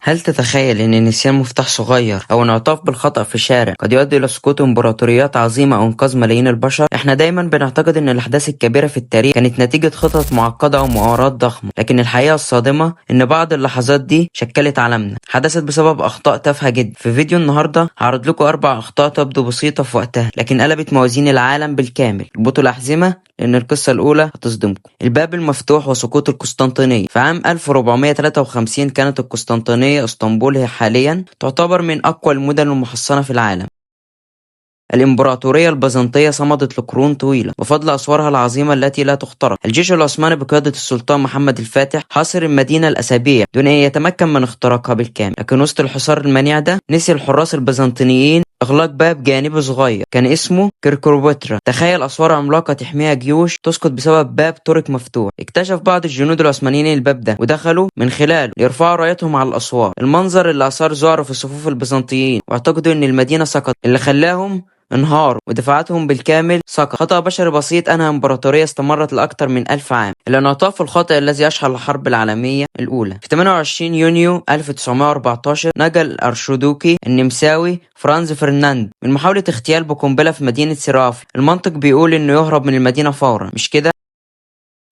هل تتخيل أن نسيان مفتاح صغير أو انعطاف بالخطأ في شارع قد يؤدي إلى سقوط إمبراطوريات عظيمة أو إنقاذ ملايين البشر؟ إحنا دايما بنعتقد أن الأحداث الكبيرة في التاريخ كانت نتيجة خطط معقدة أو مؤامرات ضخمة، لكن الحقيقة الصادمة أن بعض اللحظات دي شكلت عالمنا، حدثت بسبب أخطاء تافهة جدا. في فيديو النهاردة هعرض لكم 4 أخطاء تبدو بسيطة في وقتها لكن قلبت موازين العالم بالكامل. اربطوا الأحزمة لأن القصة الأولى هتصدمكم. الباب المفتوح وسقوط القسطنطينية. في عام 1453 كانت القسطنطينية اسطنبول هي حاليا تعتبر من أقوى المدن المحصنة في العالم. الإمبراطورية البيزنطية صمدت لقرون طويلة بفضل أسوارها العظيمة التي لا تخترق. الجيش العثماني بقيادة السلطان محمد الفاتح حاصر المدينة لأسابيع دون أن يتمكن من اختراقها بالكامل، لكن وسط الحصار المنيع ده نسي الحراس البيزنطيين إغلاق باب جانبي صغير كان اسمه كركروبترا. تخيل أسوار عملاقة تحميها جيوش تسقط بسبب باب ترك مفتوح. اكتشف بعض الجنود العثمانيين الباب ده ودخلوا من خلاله ليرفعوا رايتهم على الأسوار. المنظر اللي أثار ذعر في صفوف البيزنطيين واعتقدوا أن المدينة سقطت، اللي خلاهم انهاروا ودفاعاتهم بالكامل سقط. خطأ بشري بسيط أنهى إمبراطورية استمرت لأكثر من 1000 عام. الانعطاف الخاطئ الذي أشعل الحرب العالمية الأولى. في 28 يونيو 1914 نجا الأرشدوقي النمساوي فرانز فرناند من محاولة اغتيال بقنبلة في مدينة سيرافي. المنطق بيقول إنه يهرب من المدينة فورا، مش كده؟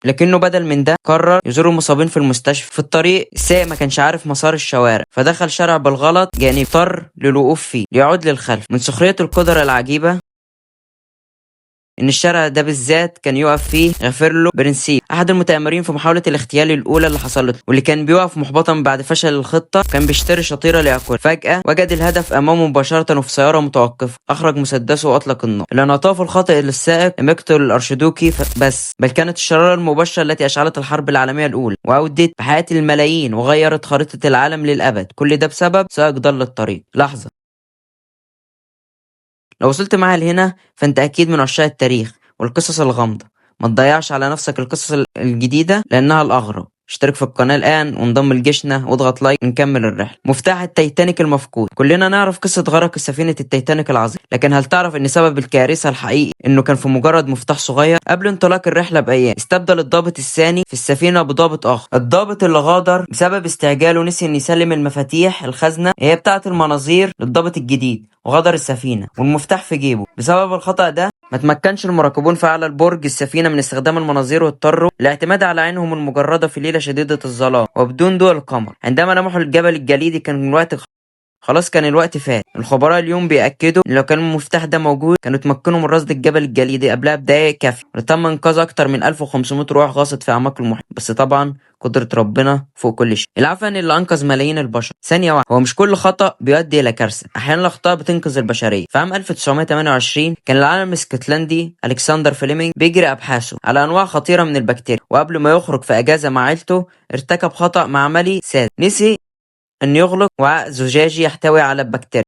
لكنه بدل من ده قرر يزور المصابين في المستشفى. في الطريق السائق ما كانش عارف مسار الشوارع، فدخل شارع بالغلط جانبي، اضطر للوقوف فيه ليعود للخلف. من سخرية القدر العجيبة إن الشارع ده بالذات كان يقف فيه غافرلو برنسيب أحد المتآمرين في محاولة الاغتيال الأولى اللي حصلت له، واللي كان بيقف محبطا بعد فشل الخطة. كان بيشتري شطيرة ليأكل. فجأة وجد الهدف أمامه مباشرة وفي سيارة متوقفة، أخرج مسدسه وأطلق النار. الانعطاف الخاطئ للسائق لم يقتل الأرشدوقي بس، بل كانت الشرارة المباشرة التي أشعلت الحرب العالمية الأولى وأودت بحياة الملايين وغيرت خريطة العالم للأبد. كل ده بسبب سائق ضل الطريق. لحظة، لو وصلت معايا لهنا فانت اكيد من عشاق التاريخ والقصص الغامضة. ما تضيعش على نفسك القصص الجديدة لانها الاغرب. اشترك في القناة الآن وانضم لجيشنا واضغط like ونكمل الرحلة. مفتاح التايتانيك المفقود. كلنا نعرف قصة غرق سفينة التايتانيك العظيم، لكن هل تعرف ان سبب الكارثة الحقيقي انه كان في مجرد مفتاح صغير؟ قبل انطلاق الرحلة بأيام استبدل الضابط الثاني في السفينة بضابط آخر. الضابط اللي غادر بسبب استعجاله نسي ان يسلم المفاتيح الخزنة هي بتاعة المناظير للضابط الجديد وغادر السفينة والمفتاح في جيبه. بسبب الخطأ ده ما تمكنش المراقبون في أعلى البرج السفينة من استخدام المناظير واضطروا الاعتماد على عينهم المجردة في ليلة شديدة الظلام وبدون ضوء القمر. عندما لمحوا الجبل الجليدي كان الوقت خلاص، كان الوقت فات. الخبراء اليوم بيأكدوا إن لو كان المفتاح ده موجود كانوا اتمكنوا من رصد الجبل الجليدي قبلها بدقايق كافية، وتم إنقاذ أكتر من 1500 روح غاصت في أعماق المحيط. بس طبعا قدرة ربنا فوق كل شيء. العفن اللي أنقذ ملايين البشر. ثانية واحدة، هو مش كل خطأ بيؤدي إلى كارثة، أحيانا الأخطاء بتنقذ البشرية. في عام 1928 كان العالم الاسكتلندي ألكسندر فليمنج بيجري أبحاثه على أنواع خطيرة من البكتيريا، وقبل ما يخرج في أجازة مع عيلته ارتكب خطأ معملي ساذج، نسي أن يغلق وعاء زجاجي يحتوي على البكتيريا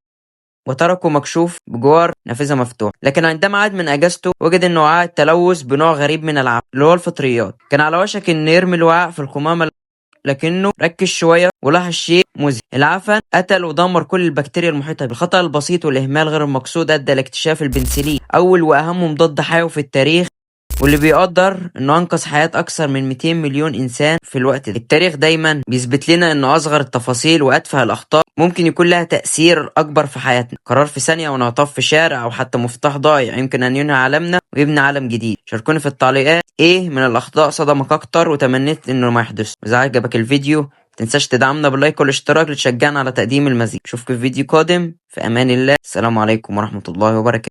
وتركه مكشوف بجوار نافذة مفتوحة. لكن عندما عاد من أجازته وجد أن وعاء التلوث بنوع غريب من العفن اللي هو الفطريات. كان على وشك أن يرمي الوعاء في القمامة، لكنه ركز شوية ولاحظ شيء مذهل. العفن قتل ودمر كل البكتيريا المحيطة. بالخطأ البسيط والإهمال غير المقصود أدى لاكتشاف البنسلين، أول وأهم مضاد حيوي في التاريخ، واللي بيقدر انه انقذ حياة اكثر من 200 مليون انسان في الوقت ده. التاريخ دايما بيثبت لنا ان اصغر التفاصيل واتفه الاخطاء ممكن يكون لها تأثير اكبر في حياتنا. قرار في ثانية وانعطاف في شارع او حتى مفتاح ضايع يمكن ان ينهي عالمنا ويبني عالم جديد. شاركوني في التعليقات ايه من الاخطاء صدمك اكتر وتمنيت انه ما يحدث. واذا عجبك الفيديو متنساش تدعمنا بال like والاشتراك لتشجعنا على تقديم المزيد. اشوفكم في فيديو قادم، في امان الله. السلام عليكم ورحمة الله وبركاته.